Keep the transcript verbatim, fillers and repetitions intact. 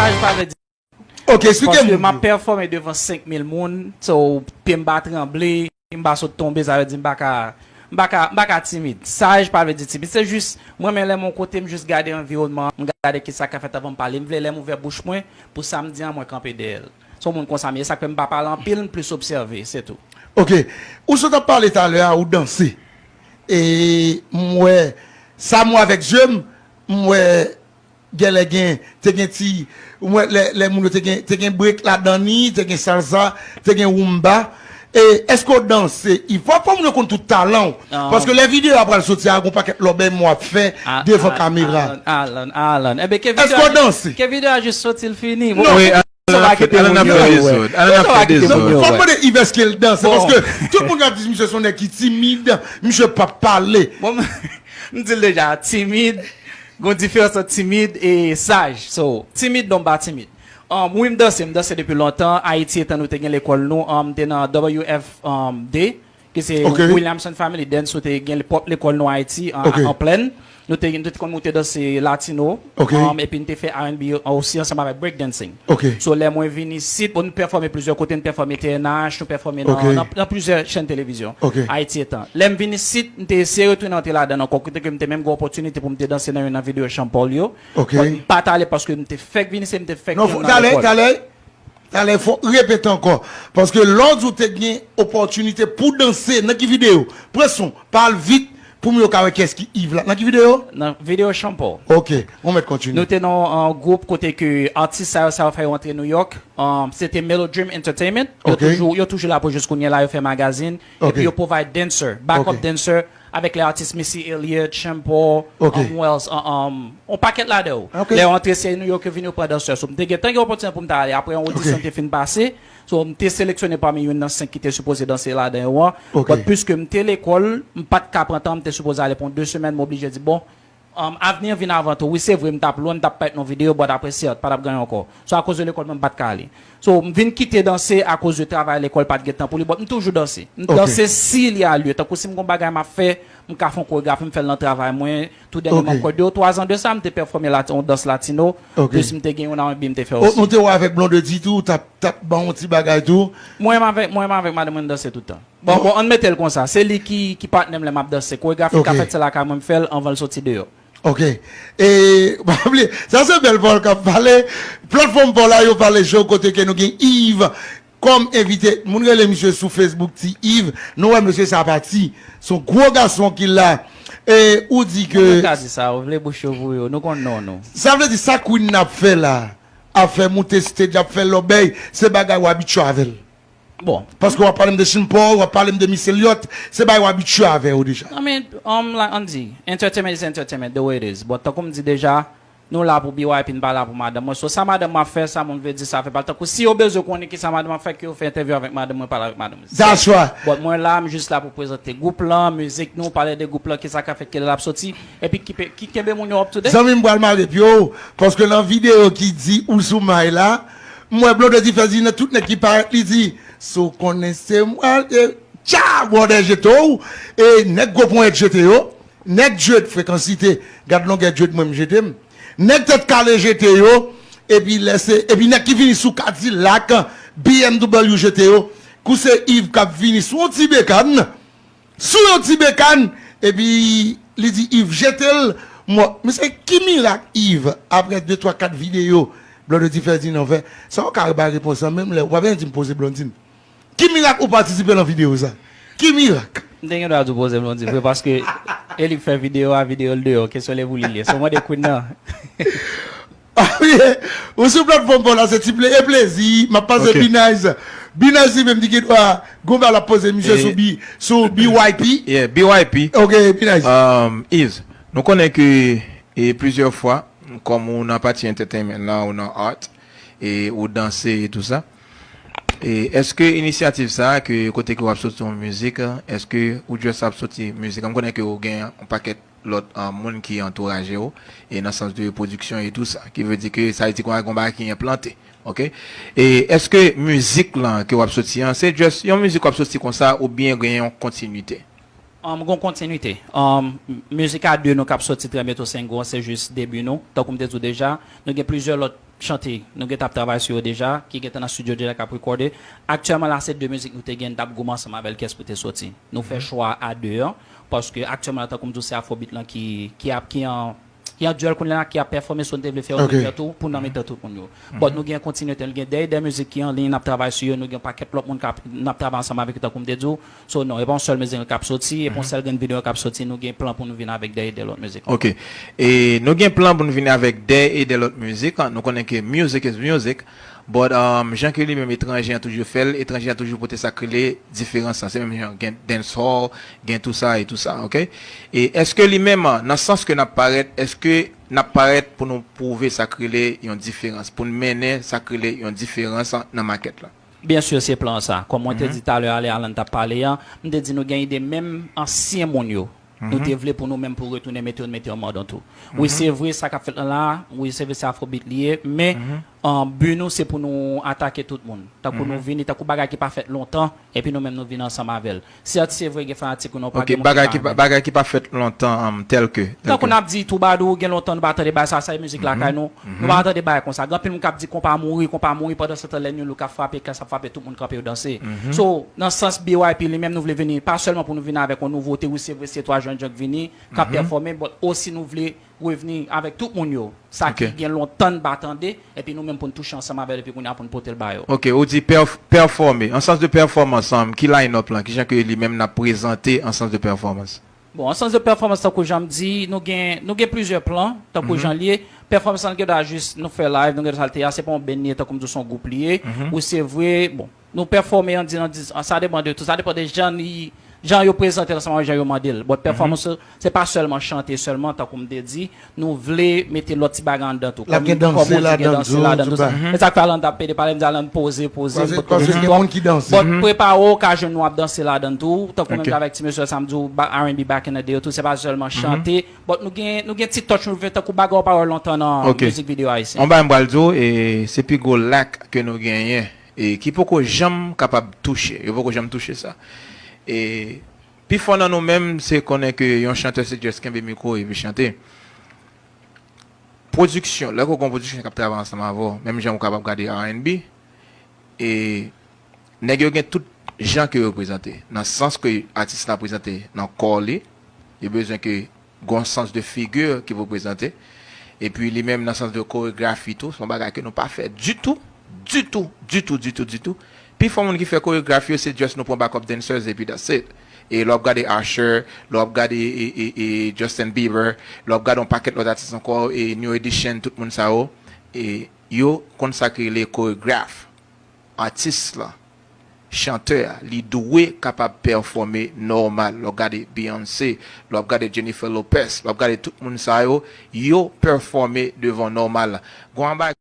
Saj pa vle di, Ok, eksplike paske m. M ap pèfòme devan senk mil moun, so pye m pa tranble, m pa sot tonbe, sa vle di m pa ka, m pa ka, m pa ka timid. Saj pa vle di timid, se jis, mwen menm lè m yon kote, m jis gade anviwònman an, m gade kisa k ap fèt avan m pale. M vle lè m ouvè bouch mwen, pou sa m di an, mwen kanpe dèyè l. Se yon moun konsa m ye, sa k fè m pa pale anpil, m plis obsève, se tou. Ok, ou sot ap pale talè a, ou danse. E m wè, sa m wè avèk zye m, m wè genlè gen, te gen ti, ou wè lè, lè moun yo te gen, te gen break ladan li, te gen salsa, te gen rumba. E èske w danse? Fò, fò moun yo konn tout talan w. Paske lè videyo a pral soti a, gon pakèt lòbèy mwen w ap fè devan kamera. Alan, Alan, Alan. Enben, ke Èske w danse? Ke videyo a jis soti, l fini. Non, Alan ap fè dezòd. Alan ap fè dezòd. Fò m mande Yves èske l danse, paske tout moun ap di misye se yon nèg ki timid, misye p ap pale. Bon, m di l deja, timid, gon diferans ant timid e saj. So, timid, non, m pa timid. Um, wi, m danse, m danse depi lontan. Ayiti, etan nou te gen lekòl nou, um, m te nan W F D, ki se Williamson Family Dance, nou te gen pwòp lekòl nou Ayiti, an, an plèn. Nou te, nou te konn moute danse latino, um, epi n te fè R and B osi ansanm avèk break dancing. So, lè mwen vin isit, bon, nou pèfòme plizyè kote, nou pèfòme T N H, nou pèfòme nan, nan, nan plizyè chèn televizyon, Ayiti etan. Lè m vin isit, m te eseye retounen antre ladan l ankò, kote ke m te menm gen opòtinite pou m te danse nan youn nan videyo Chanpaul yo. But m pa t ale paske m te fèk vin isit, m te fèk Non, fò, talè, talè, talè, fò repete ankò. Paske lòt ou te gen opòtinite pou danse nan ki videyo? Pran son, pale vit pou moun yo ka wè kiyès ki Yves la. Nan ki videyo? Nan videyo Chanpaul. Ok, ou mèt kontinye. Nou te nan yon gwoup kote ke atis sa yo, sa yo fè yo antre New York. Um, se te Mellow Dream Entertainment. Yo toujou, yo toujou la pou jis kounye a la, yo fè magazin. Epi yo provide dancer, backup dancer, avèk lè atis Missy Elliott, Chanpaul, um, who else, um, um, yon pakèt ladan yo. Lè yo antre se New York, yo vin yo pran dansè. So, m te gentan gen opòtinite pou m ta ale. Apre yon odisyon te fin pase, so, m te seleksyone pami youn nan senk ki te sipoze danse ladan yo an. But piske m te lekòl, m pa t ka pran tan, m te sipoze ale pou yon de semèn, m oblije di, bon, um, avni an vin avan tou. Wi, se vre, m t ap lwen, m t ap parèt nan videyo, but apre se pa t ap gen ankò. So, akoz de lekòl mwen, m pa t ka ale. So, m vin kite danse akoz de travay lekòl pa t gen tan pou li, but m toujou danse. M danse si li a lye. Tankou si m gon bagay m ap fè, m ka fè yon koregrafi, m fè l nan travay mwen. Tou dènyèman, m kwè de ou twa zan de sa, m te pèfòme yon dans latino. Plis m te gen yon R and B m te fè osi. Nou te wè avèk Blondedy tou, t ap, t ap ban yon ti bagay tou. Mwen menm avèk, mwen menm avèk madanm mwen n danse tout tan. Bon, bon, ann mete l konsa. Se li ki, ki patnè m lè m ap danse. Koregrafi ka fèt se lakay mwen m fè l anvan l soti deyò. Ok. E, pa bliye, sa se bèl pawòl k ap pale. Platfòm pa w la, yo pale jodi a kote ke nou gen Yves kòm envite. Moun rele misye sou Facebook Ti Yves. Nou wè mesye sa pati. Se yon gwo gason ki la. E ou di ke. Mwen ka di sa, ou vle bouch yo pou yo. Nou konn non nou. Sa vle di sa Queen nan ap fè la, ap fè moute stage, ap fè lòbèy, se bagay w abitye avè l. Bon. Paske w ap pale m de Sean Paul, w ap pale m de Missy Elliott, se bagay w abitye avè yo deja. I mean, um, like, ann di, entertainment is entertainment, the way it is. But tankou m di deja, nou la pou B Y P, n pa la pou madanm mwen. So, sa madanm mwen ap fè, sa moun vle di, sa fè pa l. Tankou si yo bezwen konnen kisa madanm mwen ap fè, ke yo fè entèvyou avèk madanm mwen, pale avèk madanm mwen. That's right. But mwen la, m jis la pou prezante gwoup lan, mizik nou, pale de gwoup lan, kisa k ap fèt, kilè l ap soti, epi ki, ki kenbe moun yo up to date. Zanmi m pral mare pye w, paske nan videyo ki di ou sou may la, m wè Blondedy Ferdinand, tout nèg ki parèt, li di, si w konnen se mwen, e, tcha, bwòdè jete w, e, nèg gwo ponyèt jete yo, nèg dread frekansite, gad longè dread mwen m jete m, nèg tèt kale jete yo, epi lè se, epi nèg ki vini sou Cadillac, B M W jete yo, kou se Yves k ap vini sou yon ti bekàn, sou yon ti bekàn, epi li di Yves jete l, mwen, mesye, ki mirak Yves, apre de, twa, kat videyo, Blondedy Ferdinand fè, sa w ka ba repons lan menm lè, w pa bezwen di m poze Blondedy. Ki mirak ou patisipe nan videyo sa? Ki mirak? M te gen dwa di w poze Blondedy vre, paske e li k fè videyo a, videyo l deyò, kesyon li pou li l ye. So, mande Queen nan. Ou sou platfòm pa w la, se ti ple-, e plezi, m ap pase Be Nice. Be Nice li menm li gen dwa gon bagay l ap poze misye sou B, sou B Y P. Yeah, B Y P. Ok, Be Nice. Um, Yves, nou konnen ke e plizyè fwa, kòm ou nan pati entertainment la, ou nan art, e ou danse e tou sa. E èske inisyativ sa a, ke kote ke w ap soti yon mizik, èske ou just ap soti mizik? M konnen ke ou gen yon pakèt lòt, ah, moun ki antouraje w, e nan sans de pwodiksyon e tou sa, ki vle di ke sa vle di ke w gen yon bagay ki enplante, ok? E èske mizik lan ke w ap soti an, se just yon mizik w ap soti konsa, oubyen gen yon kontinite? Um, gon kontinite. Um, mizik a de nou k ap soti trè byento, Sengo, se jis debi nou. Tankou m te di w deja, nou gen plizyè lòt chante, nou gentan ap travay sou yo deja, ki gentan nan studio deja k ap recorde. Aktyèlman la, se de mizik nou te gen, n t ap goumen ansanm avè l, kiyès pou te soti. Nou fè chwa a de an, paske aktyèlman la, tankou m di w, se Afrobeat lan ki, ki ap, ki an, ki an duel kounye a, ki ap pèfòme, so n te vle fè yon Ok. Mitan tou, pou n nan mitan tout moun yo. But nou gen kontinite, nou gen de, de mizik ki an liy, n ap travay sou yo, nou gen yon pakèt lòt moun k ap, n ap travay ansanm avèk yo, tankou m te di w. So non, e pa yon sèl mizik k ap soti, e pa yon sèl grenn videyo k ap soti, nou gen plan pou nou vin avèk de, de lòt mizik. Ok. E nou gen plan pou nou vin avèk de e de lòt mizik, an. Nou konnen ke music is music, but um, jan ke li menm etranje an toujou fè l, etranje an toujou pote sa k rele diferans lan. Se menm jan gen dancehall, gen tou sa e tou sa, ok? E èske li menm, nan sans ke n ap parèt, èske n ap parèt pou nou pwouve sa k rele yon diferans, pou n mennen sa k rele yon diferans nan makèt la? Byen si, se plan sa. Kòm mwen te di talè a, lè Alan t ap pale an, m te di nou gen ide menm ansyen moun yo. Nou te vle pou nou menm pou retounen mete yo, mete yo an mòd an tou. Wi, se vre, sa k ap fèt lan la, wi, se vre, se Afrobeat li ye, men an, bi nou, se pou nou atake tout moun. Tankou nou vini, tankou bagay ki pa fèt lontan, epi nou menm nou vini ansanm avè l. Sèt, se vre, gen fanatik ou non, pa Ok, gen moun ki bagay pa ki pa, renmen. Bagay ki pa fèt lontan, um, tèl ke, tèl Tankou ke. N ap di, twoubadou, gen lontan nou pa tande bagay sa, sa e mizik lakay nou. Nou pa tande bagay konsa. Gen anpil moun k ap di konpa mouri, konpa mouri, pandan se tan lè Nu Look ap frape, klas ap frape, tout moun kanpe yo danse. So, nan sans B Y P li menm, nou vle vini, pa sèlman pou nou vini avèk yon nouvote, wi, se vre, se twa jèn jan k vini, k ap pèfòme, but osi nou vle revni avèk tout moun yo. Sa ki Ok. Gen lontan n pa tande, epi nou menm pou n touche ansanm avè l, epi kounye a pou n pote l ba yo. Ok, ou di pèf-, pèfòme. An sans de pèfòmans, an, ki line-up lan? Ki jan ke li menm n ap prezante an sans de pèfòmans? Bon, an sans de pèfòmans, tankou jan m di, nou gen, nou gen plizyè plan, tankou jan l ye. Pèfòmans lan, nou gen dwa jis, nou fè live, nou gen dwa sa l te ye a, se pa yon band li ye, tankou m di w, se yon gwoup li ye. Ou se vre, bon, nou pèfòme an di, an di, sa depann de tou, sa depann de jan li, jan yo prezante l ansanm avèk jan yo mande l. But pèfòmans, se pa sèlman chante sèlman, tankou m te di, nou vle mete lòt ti bagay anndan tou. L ap gen danse ladan tou, tout bagay. E sa k fè Alan t ap pede pale, m di Alan poze, poze, Paske, paske gen moun ki danse. But prepare w, ka jwenn nou ap danse ladan tou. Tankou menm jan avèk ti mesye sa m di w, ba-, R and B back in the day yo tou, se pa sèlman chante. But nou gen, nou gen ti touch nou vle tankou bagay w pa wè lontan nan mizik videyo ayisyen. On bagay m pral di w, e se pi gwo lack ke nou genyen, e ki poko janm kapab touche. Yo poko janm touche sa. E pi fò nan nou menm, se konnen ke yon chantè se just kenbe mikwo epi chante. Pwodiksyon, lè ke w gen yon pwodiksyon k ap travay ansanm avè w, menm jan ou kapab gade R and B, e nèg yo gen tout jan ke yo prezante, nan sans ke atis la prezante nan kò li, yo bezwen ke gen yon sans de figi ki pou prezante, epi li menm nan sans de koregrafi tou, se yon bagay ke nou pa fè ditou, ditou, ditou, ditou, ditou. Pi fò moun ki fè koregrafi yo, se just nou pran backup dancers epi that's it. E lè w ap gade Usher, lè w ap gade e, e, e Justin Bieber, lè w ap gade yon pakèt lòt atis ankò, e New Edition, tout moun sa yo, e yo konn sa k rele koregraf. Atis la, chantè a, li dwe kapab pèfòme nòmal. Lè w ap gade Beyoncé, lè w ap gade Jennifer Lopez, lè w ap gade tout moun sa yo, yo pèfòme devan nòmal la. Gon bagay